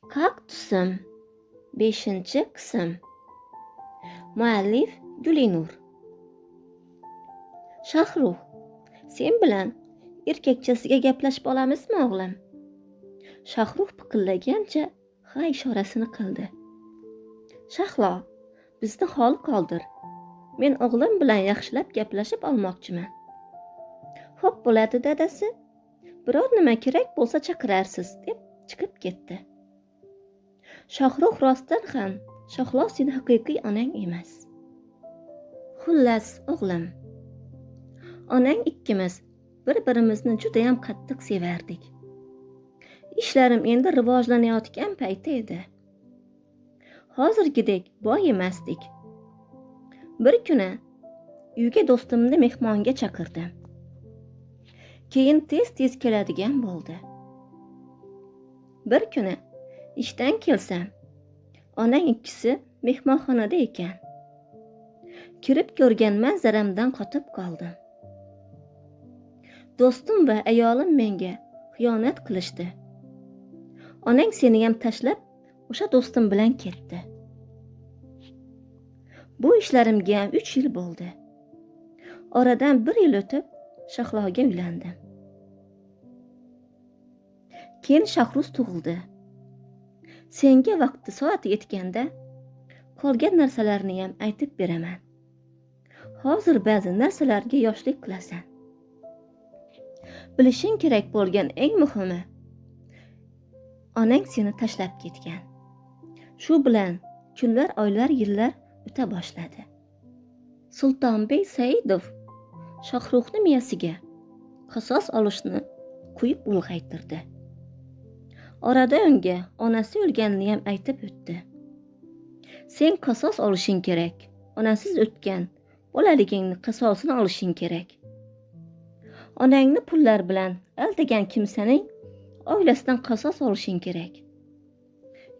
Kaktusim. 5-qism. Muallif Gulinur. Shahrux, sen bilan erkakchasiga gaplashib olamizmi, o'g'lim? Shahrux piqillagancha ha ishorasini qildi. Shahlo, bizni xoli qoldir. Men o'g'lim bilan yaxshilab gaplashib olmoqchiman. Xo'p bo'ladi, dadasi. Biror nima kerak bo'lsa chaqirarsiz, deb chiqib ketdi. Shohrux rostdan ham Shahlo seni haqiqiy onang emas. Xullas, o'g'lim, onang ikkimiz bir-birimizni judayam qattiq sevardik. Ishlarim endi rivojlanayotgan payti edi. Hozirgidek boy emasdik. Bir kuni uyga do'stimni mehmonga chaqirdim. Keyin tez-tez keladigan bo'ldi. Bir kuni ishdan kelsam, onang ikkisi mehmonxonada ekan. Kirib ko'rgan manzaramdan qotib qoldim. Do'stim va ayolim menga xiyonat qilishdi. Onang seni ham tashlab, o'sha do'stim bilan ketdi. Bu ishlarimga ham 3 yil bo'ldi. Oradan 1 yil o'tib, Shahloga uylandim. Keyin Shahruz tug'ildi. Senga vaqti soati yetganda qolgan narsalarni ham aytib beraman. Hozir ba'zi narsalarga yoshlik qilasan. Bilishing kerak bo'lgan eng muhimi, onang seni tashlab ketgan. Shu bilan kunlar, oylar, yillar o'ta boshladi. Sultonbek Saidov Shohruxni miyasiga qasos olishni quyib ulg'aytirdi. Orada unga onasi o'lganini ham aytib o'tdi. Sen qasos olishing kerak. Onasiz o'tgan bolaligingni qasosini olishing kerak. Onangni pullar bilan aldagan kimsaning oilasidan qasos olishing kerak.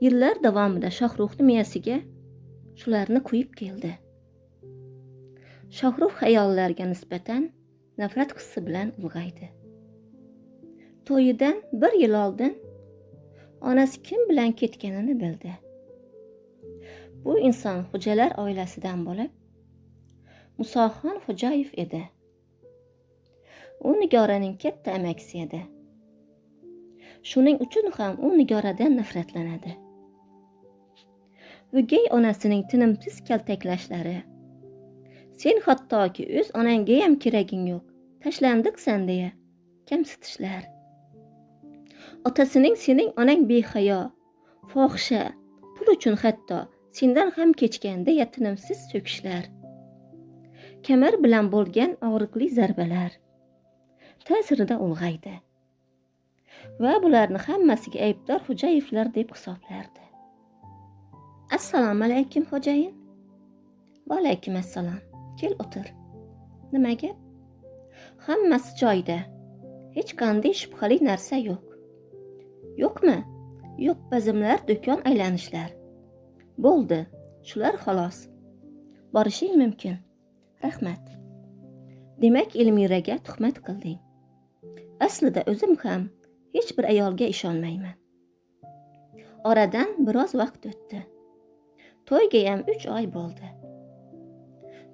Yillar davomida Shohruxni miyasiga shularni quyib keldi. Shohrux ayollarga nisbatan nafrat hissi bilan ulg'aydi. To'yidan 1 yil oldin onasi kim bilan ketganini bildi. Bu inson xo'jalar oilasidan bo'lib, Musoxon Xo'jayev edi. U Nigoraning katta amakisi edi. Shuning uchun ham u Nigoradan nafratlanadi. O'gay onasining tinimsiz kaltaklashlari, sen hattoki o'z onangga ham keraging yo'q, tashlandiqsan deya kamsitishlar. Otasining sening onang behayo, fohisha, pul uchun hatto sendan ham kechgan deya tinimsiz so'kishlar. Kamar bilan bo'lgan og'riqli zarbalar ta'sirida ulg'aydi. Va bularni hammasiga aybdor Xo'jayevlar deb hisoblardi. Assalomu alaykum, xo'jayin. Va alaykum assalom. Kel o'tir. Nima gap? Hammasi joyida. Hech qanday shubhali narsa yo'q. Yo'qmi? Yo'q, bazmlar, do'kon aylanishlar. Bo'ldi, shular xolos. Borishing mumkin. Rahmat. Demak, Elmiraga tuhmat qilding. Aslida o'zim ham hech bir ayolga ishonmayman. Oradan biroz vaqt o'tdi. To'yga ham 3 oy bo'ldi.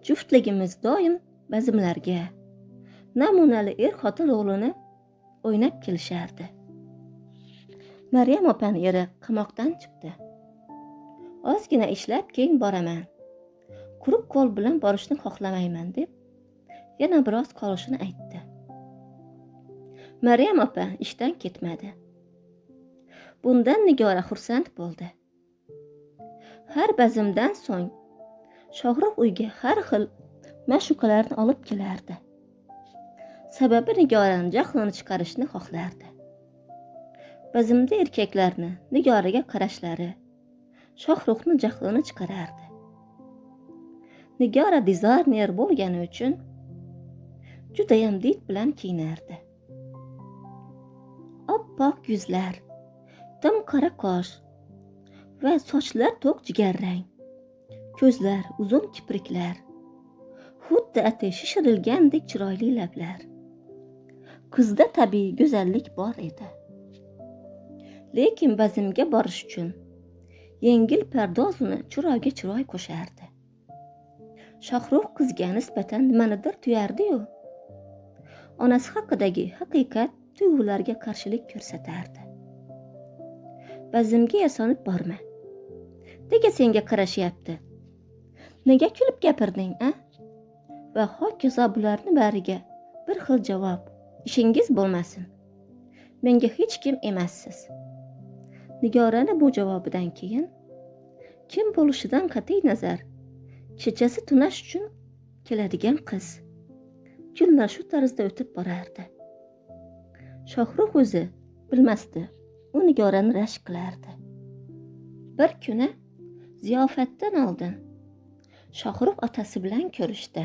Juftligimiz doim bazmlarga namunali er-xotin rolini o'ynab kelishardi. Maryam opani eri qamoqdan chiqdi. Ozgina ishlab keyin boraman. Quruq qo'l bilan borishni xohlamayman deb yana biroz qolishini aytdi. Maryam opa ishdan ketmadi. Bundan Nigora xursand bo'ldi. Har bazmdan so'ng Shohrux uyga har xil ma'shuqalarni olib kelardi. Sababi Nigorani jahlini chiqarishni xohlardi. Bazmda erkaklarni Nigoraga qarashlari Shohruxni jahlini chiqarardi. Nigora dizayner bo'lgani uchun judayam did bilan kiyinardi. Oppoq yuzlar, tim qora qosh va sochlar to'q jigarrang, ko'zlar, uzun kipriklar, xuddi atay shishirilgandek chiroyli lablar. Qizda tabiiy go'zallik bor edi. Lekin bazmga borish uchun yengil pardoz uni chiroyga chiroy qo'shardi. Shohrux qizga nisbatan nimanidir tuyardi-yu, onasi haqidagi haqiqat tuyg'ularga qarshilik ko'rsatardi. Bazmga yasanib borma. Nega senga qarashyapti? Nega kulib gapirding, a? Va hokazo bularni bariga bir xil javob. Ishingiz bo'lmasin. Menga hech kim emassiz. Nigorani bu javobidan keyin kim bo'lishidan qat'iy nazar kechasi tunash uchun keladigan qiz. Kunlar shu tarzda o'tib borardi. Shohrux o'zi bilmasdi, u Nigorani rashk qilardi. Bir kuni ziyofatdan oldin Shohrux otasi bilan ko'rishdi.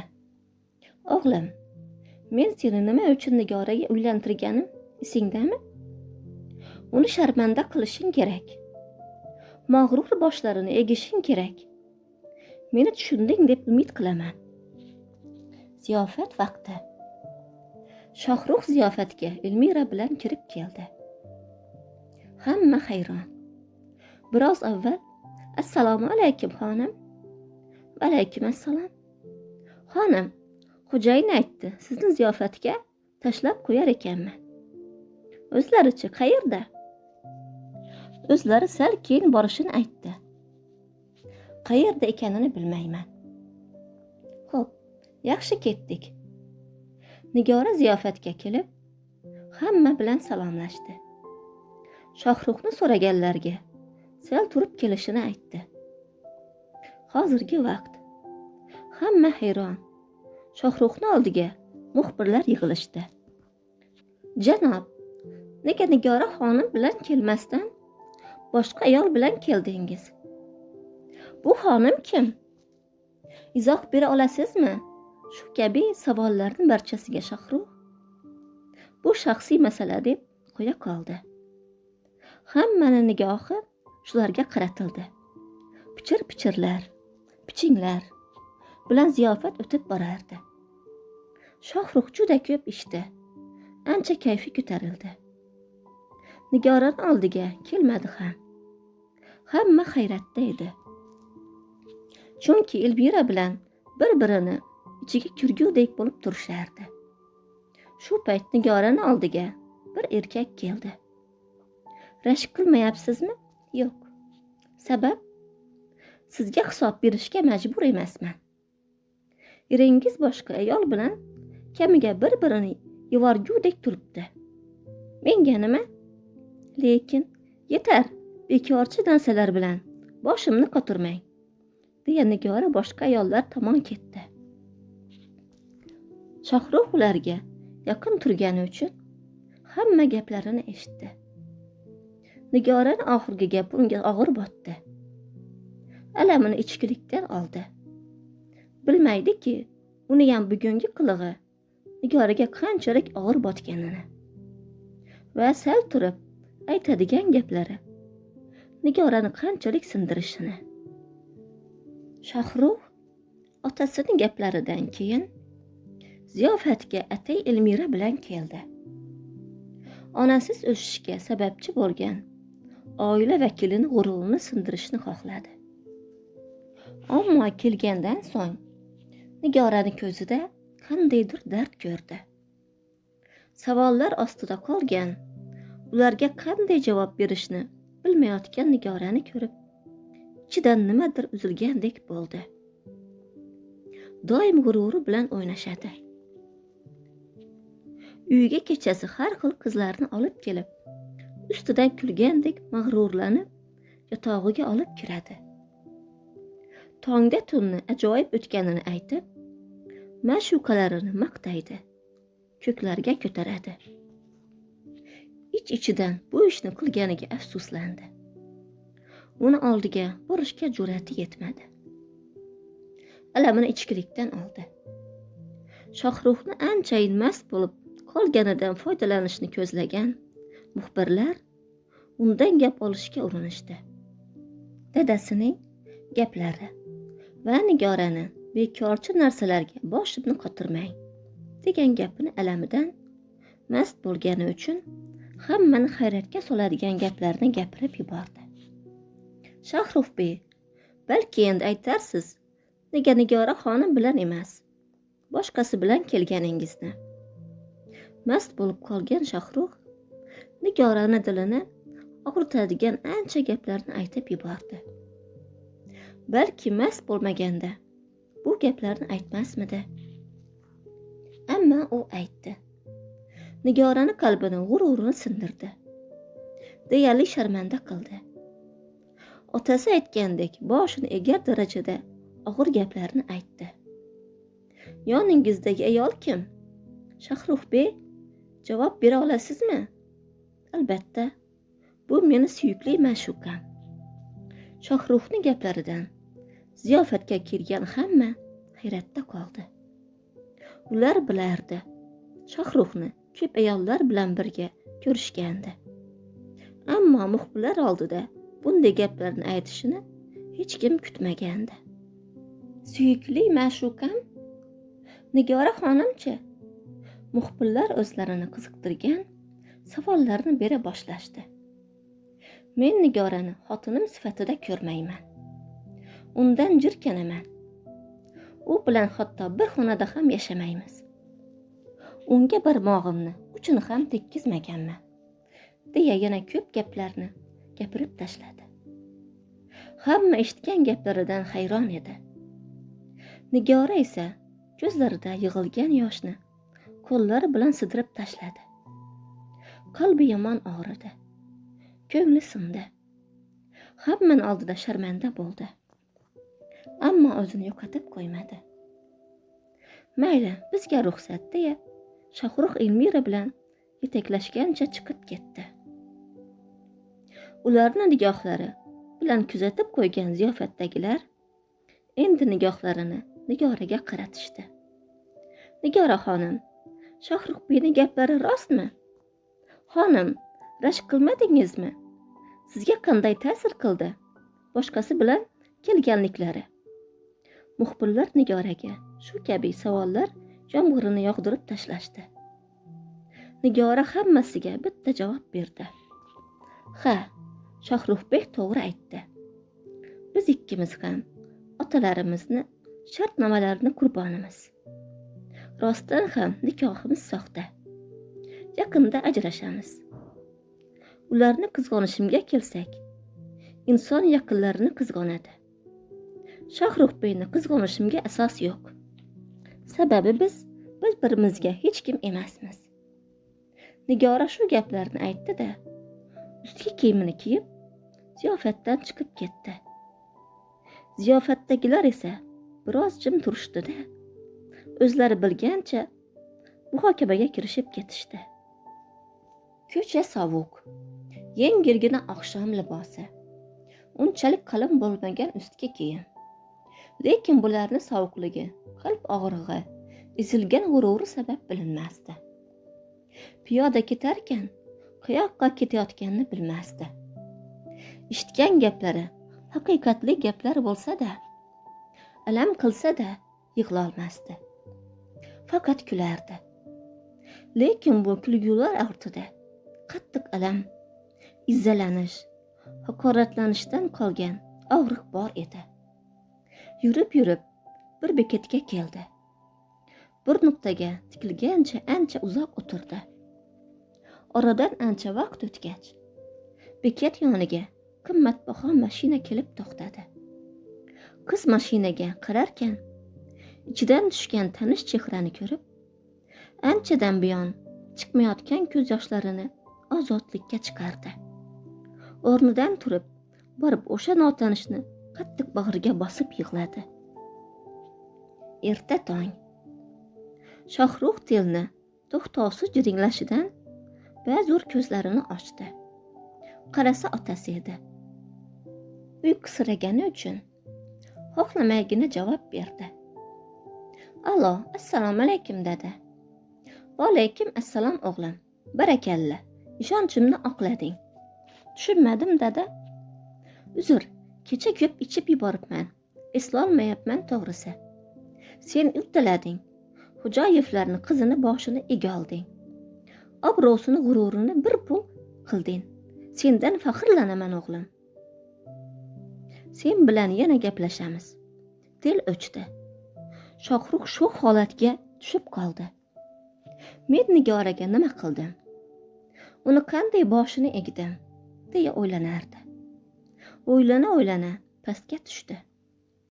O'g'lim, men seni nima uchun Nigoraga uylantirganim esingdami? Uni sharmanda qilishing kerak. Mag'rur boshlarini egishing kerak. Meni tushunding deb umid qilaman. Ziyofat vaqti. Shohrux ziyofatga Elmira bilan kirib keldi. Hamma hayron. Biroz avval assalomu alaykum xonim. Va alaykum assalom. Xonim, xo'jayin aytdi, sizni ziyofatga tashlab qo'yar ekanman. O'zlarichi qayerda? O'zlari sal keyin borishini aytdi. Qayerda ekanini bilmayman. Xo'p, yaxshi ketdik. Nigora ziyofatga kelib, hamma bilan salomlashdi. Shohruxni so'raganlarga sal turib kelishini aytdi. Hozirgi vaqt. Hamma hayron. Shohruxni oldiga muxbirlar yig'ilishdi. Janob, nega Nigora xonim bilan kelmasdan boshqa ayol bilan keldingiz? Bu xonim kim? Izoh bera olasizmi? Shu kabi savollarning barchasiga Shohrux bu shaxsiy masala deb qo'ya qoldi. Hammaning nigohi shularga qaratildi. Pichir-pichirlar, pichinglar bilan ziyofat o'tib borardi. Shohrux juda ko'p ichdi. Ancha kayfi ko'tarildi. Nigorani oldiga kelmadi ham. Hamma hayratda edi. Chunki Elvira bilan bir-birini ichiga kirgudek bo'lib turishardi. Shu payt Nigorani oldiga bir erkak keldi. Rashk qilmayapsizmi? Yo'q. Sabab? Sizga hisob berishga majbur emasman. Eringiz boshqa ayol bilan kamiga bir-birini yevorgudek turibdi. Menga nima? Lekin yetar, bekorchi narsalar bilan boshimni qotirmang, deya Nigora boshqa ayollar tomon ketdi. Shohrux ularga yaqin turgani uchun hamma gaplarini eshitdi. Nigorani oxirgi gapi unga og'ir botdi. Alamini ichkilikdan oldi. Bilmaydiki, uniyam bugungi qilig'i Nigoraga qanchalik og'ir botganini. Va sal turib aytadigan gaplari Nigorani qanchalik sindirishini. Shohrux otasining gaplaridan keyin ziyofatga atay Elmira bilan keldi. Onasiz o'sishga sababchi bo'lgan oila vakilini g'ururini sindirishni xohladi. Ammo kelgandan so'ng Nigorani ko'zida qandaydir dard ko'rdi. Savollar ostida qolgan, ularga qanday javob berishni bilmayotgan Nigorani ko'rib, ichidan nimadir uzilgandek bo'ldi. Doim g'ururi bilan o'ynashadi. Uyga kechasi har xil qizlarni olib kelib, ustidan kulgandek mag'rurlanib, yotog'iga olib kiradi. Tongda tunni ajoyib o'tganini aytib, ma'shuqalarini maqtaydi, ko'klarga ko'taradi. Ich-ichidan bu ishni qilganiga afsuslandi. Uni oldiga borishga jur'ati yetmadi. Alamini ichkilikdan oldi. Shohruxni anchayin mast bo'lib qolganidan foydalanishni ko'zlagan muxbirlar undan gap olishga urinishdi. Dadasining gaplari va Nigorani bekorchi narsalarga boshimni qotirmang degan gapini alamidan mast bo'lgani uchun Hammani hayratga soladigan gaplarni gapirib yubordi. Shohruxbey, balki endi aytarsiz, nega Nigora xonim bilan emas, boshqasi bilan kelganingizni. Mast bo'lib qolgan Shohrux Nigorani dilini og'ritadigan ancha gaplarni aytib yubordi. Balki mast bo'lmaganda bu gaplarni aytmasmidi? Ammo u aytdi. Nigorani qalbini, g'ururini sindirdi. Deyarli sharmanda qildi. Otasi aytgandek boshini egar darajada og'ir gaplarni aytdi. Yoningizdagi ayol kim? Shohruxbey, javob bera olasizmi? Albatta, bu meni suyukli ma'shuqam. Shohruxning gaplaridan ziyofatga kelgan hamma hayratda qoldi. Ular bilardi, Shohruxni ko'p ayollar bilan birga ko'rishgandi. Ammo muxbirlar oldida bunday gaplarni aytishini hech kim kutmagandi. Suyukli ma'shuqam, Nigora xonimchi? Muxbirlar o'zlarini qiziqtirgan savollarni bera boshlashdi. Men Nigorani xotinim sifatida ko'rmayman. Undan jirkanaman. U bilan hatto bir xonada ham yashamaymiz. Unga barmog'imni uchini ham tekkizmaganman, deya yana ko'p gaplarni gapirib tashladi. Hamma eshitgan gaplaridan hayron edi. Nigora esa ko'zlarida yig'ilgan yoshni qo'llari bilan sidirib tashladi. Qalbi yomon og'ridi. Ko'ngli sindi. Hammani oldida sharmanda bo'ldi. Ammo o'zini yo'qotib qo'ymadi. Mayli, bizga ruxsat, deya Shohrux Elmira bilan yetaklashgancha chiqib ketdi. Ularni nigohlari bilan kuzatib qo'ygan ziyofatdagilar endi nigohlarini Nigoraga qaratishdi. Nigora xonim, Shohruxbeyning gaplari rostmi? Xonim, rashk qilmadingizmi? Sizga qanday ta'sir qildi boshqasi bilan kelganliklari? Muxbirlar Nigoraga shu kabi savollar yomg'irini yog'dirib tashlashdi. Nigora hammasiga bitta javob berdi. Ha, Shohruxbek to'g'ri aytdi. Biz ikkimiz ham otalarimizni shartnomalarini qurbonimiz. Rostdan ham nikohimiz soxta. Yaqinda ajrashamiz. Ularni qizg'onishimga kelsak, inson yaqinlarini qizg'onadi. Shohruxbeyni qizg'onishimga asos yo'q. Sababi biz bir-birimizga hech kim emasmiz. Nigora shu gaplarni aytdi-da, ustki kiyimini kiyib, ziyofatdan chiqib ketdi. Ziyofatdagilar esa biroz jim turishdi-da, o'zlari bilgancha muhokamaga kirishib ketishdi. Ko'cha sovuq, yengilgina oqshom libosi, unchalik qalin bo'lmagan ustki kiyim. Lekin bularni sovuqligi, qalb og'rig'i, ezilgan g'ururi sabab bilinmasdi. Piyoda ketarkan qayoqqa ketayotganini bilmasdi. Eshitgan gaplari haqiqatli gaplar bo'lsa-da, alam qilsa-da yig'lolmasdi. Faqat kulardi. Lekin bu kulgular ortida qattiq alam, izzalanish, haqoratlanishdan qolgan og'riq bor edi. Yurib-yurib bir bekatga keldi. Bir nuqtaga tikilgancha ancha uzoq o'tirdi. Oradan ancha vaqt o'tgach, bekat yoniga qimmatbaho mashina kelib to'xtadi. Qiz mashinaga qararkan, ichidan tushgan tanish chehrani ko'rib, anchadan buyon chiqmayotgan ko'z yoshlarini ozodlikka chiqardi. O'rnidan turib, borib o'sha notanishni qattiq bag'riga bosib yig'ladi. Erta tong. Shohrux telni to'xtovsiz jiringlashidan bazo'r ko'zlarini ochdi. Qarasa otasi edi. Uyqusiragani uchun xohlamaygina javob berdi. Alo, assalomu alaykum, dada. Va alaykum assalom o'g'lim. Barakalla, ishonchimni oqlading. Tushunmadim, dada. Uzr, kecha ko'p ichib yuboribman. Eslolmayapman to'g'risi. Sen uddalading. Xo'jayevlarni qizini boshini ega olding. Obro'sini, g'ururini bir pul Qilding. Sendan faxrlanaman, o'g'lim. Sen bilan yana gaplashamiz. Tel o'chdi. Shohrux shu holatga tushib qoldi. Men Nigoraga nima qildim? Uni qanday boshini egdim, deya o'ylanardi. O'ylana o'ylana pastga tushdi.